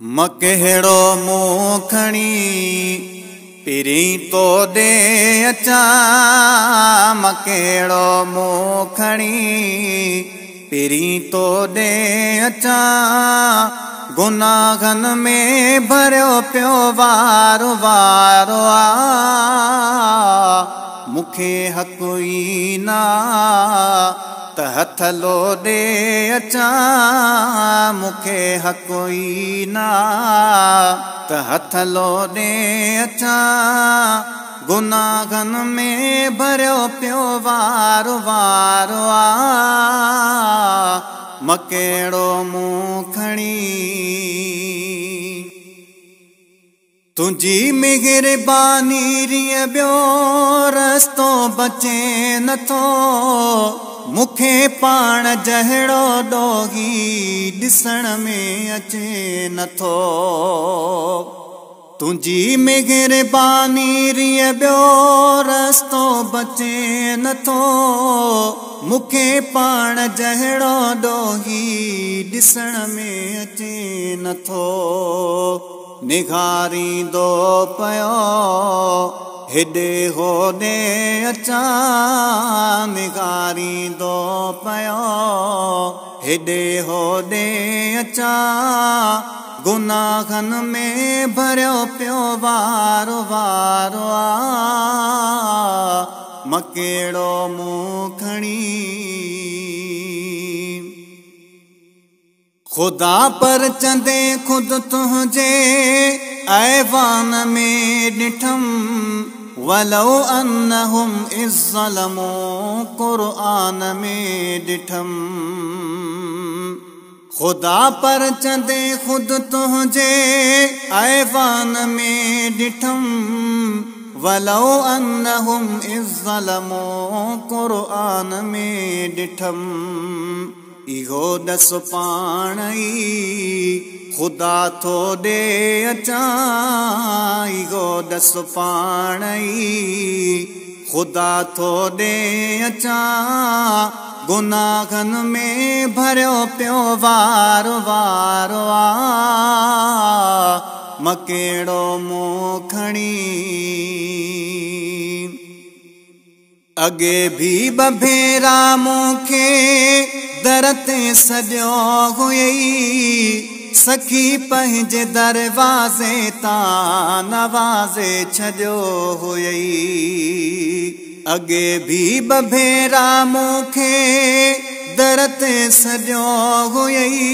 मकहिड़ो मुंहुं खणी पहिरीं तो ॾे अचां, मकहिड़ो मुंहुं खणी पहिरीं तो ॾे अचां। गुनाहनि में भरियो पियो वारो वारो आ, मूंखे हक़ ई न त हथ लोॾे अचां, मूंखे हक़ ई न त हथ लोॾे अचां। गुनाहनि में भरियो पियो वारो वारो आ, मकहिड़ो मुंहुं खणी। तुंहिंजी महिरबानी रीअं ॿियो रस्तो बचे नथो, मूंखे पाण जहिड़ो ॾोही ॾिसण में अचे नथो। तुंहिंजी महिरबानी रीअं ॿियो रस्तो बचे नथो, मूंखे पाण जहिड़ो ॾोही ॾिसण में अचे नथो। निघारींदो पियो हेॾे होॾे अचां, निघारींदो पियो हेॾे होॾे अचां। गुनाहनि में भरियो पियो वारो वारो आ, मकहिड़ो मुंहुं खणी। ख़ुदा पर चंदे ख़ुदि तुंहिंजे ऐवान में ॾिठमि, वलो अन्नहुम इज़्ज़लमू क़ुर्आन में ॾिठमि। ख़ुदा पर चंदे ख़ुदि तुंहिंजे ऐवान में ॾिठमि, वलो अन्नहुम इज़्ज़लमू क़ुर्आन में ॾिठमि। इहो ॾस पाण ई ख़ुदा थो ॾे अचां, इहो ॾस पाण ई ख़ुदा थो ॾे अचां। गुनाहनि में भरियो पियो वारो वारो आ, मकहिड़ो मुंहुं खणी। अॻे बि ॿ भेरा मूंखे दर ते सॼो हुयई, सखी पंहिंजे दरवाज़े तां नवाज़े छॾियो हुयई। अॻे बि ॿ भेरा मूंखे दर ते सॼो हुयई,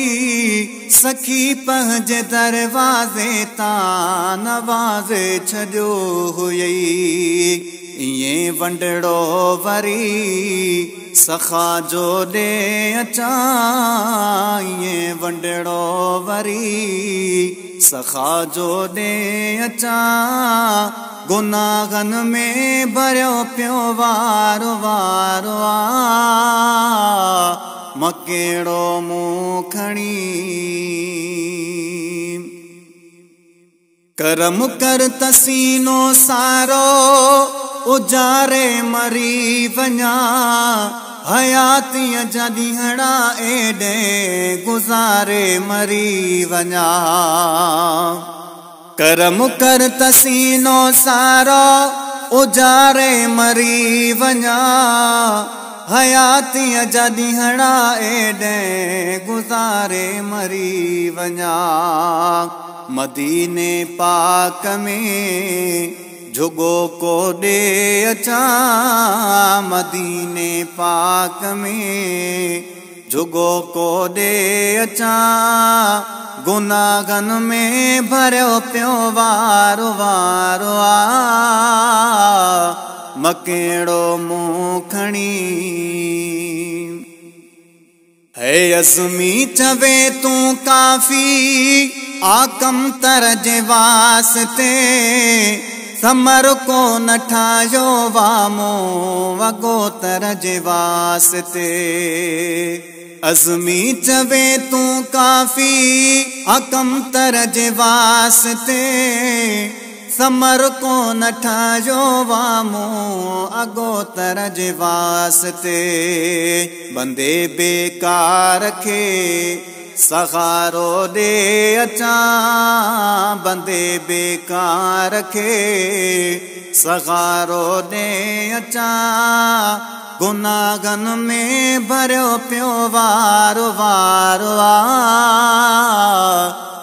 सखी पंहिंजे दरवाज़े तां नवाज़े छॾियो हुयई। ईअं वंडड़ो वरी सखा जो ॾे अचां, ईअं वंडड़ो वरी सखा जो ॾे अचां। गुनाहनि में भरियो पियो वारो वारो आ, मकहिड़ो मुंहुं खणी। करम कर तसीनो सारो उजारे मरी वञा, हयातीअ जा ॾींहड़ा एॾे गुज़ारे मरी वञा। करम कर तसीनो सारो उजारे मरी वञा, हयातीअ जा ॾींहड़ा एॾे गुज़ारे मरी वञा। मदीने पाक में झुगो को ॾे अचां, मदीने पाक में झुगो को ॾे अचां। गुनाहनि में भरियो पियो वारो वारो आ, मकहिड़ो मुंहुं खणी। हे अज़मी चवे तूं काफ़ी आकम तर जे वास्ते, समर को न ठाहियो वामो वॻो तर जे वास्ते। अज़मी चवे तूं काफ़ी आकम तर जे वास्ते, समर को न ठाहियो वामो अॻो तर जे वास्ते। बंदे बेकार खे سهارو ڏي اچان بندي بيڪار کي، سهارو ڏي اچان. گناهن ۾ ڀريو پيو وارو وارو آ،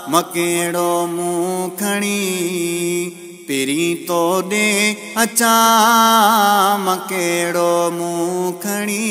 مان ڪهڙو منهن کڻي پرين تو ڏي اچان، مان ڪهڙو منهن کڻي.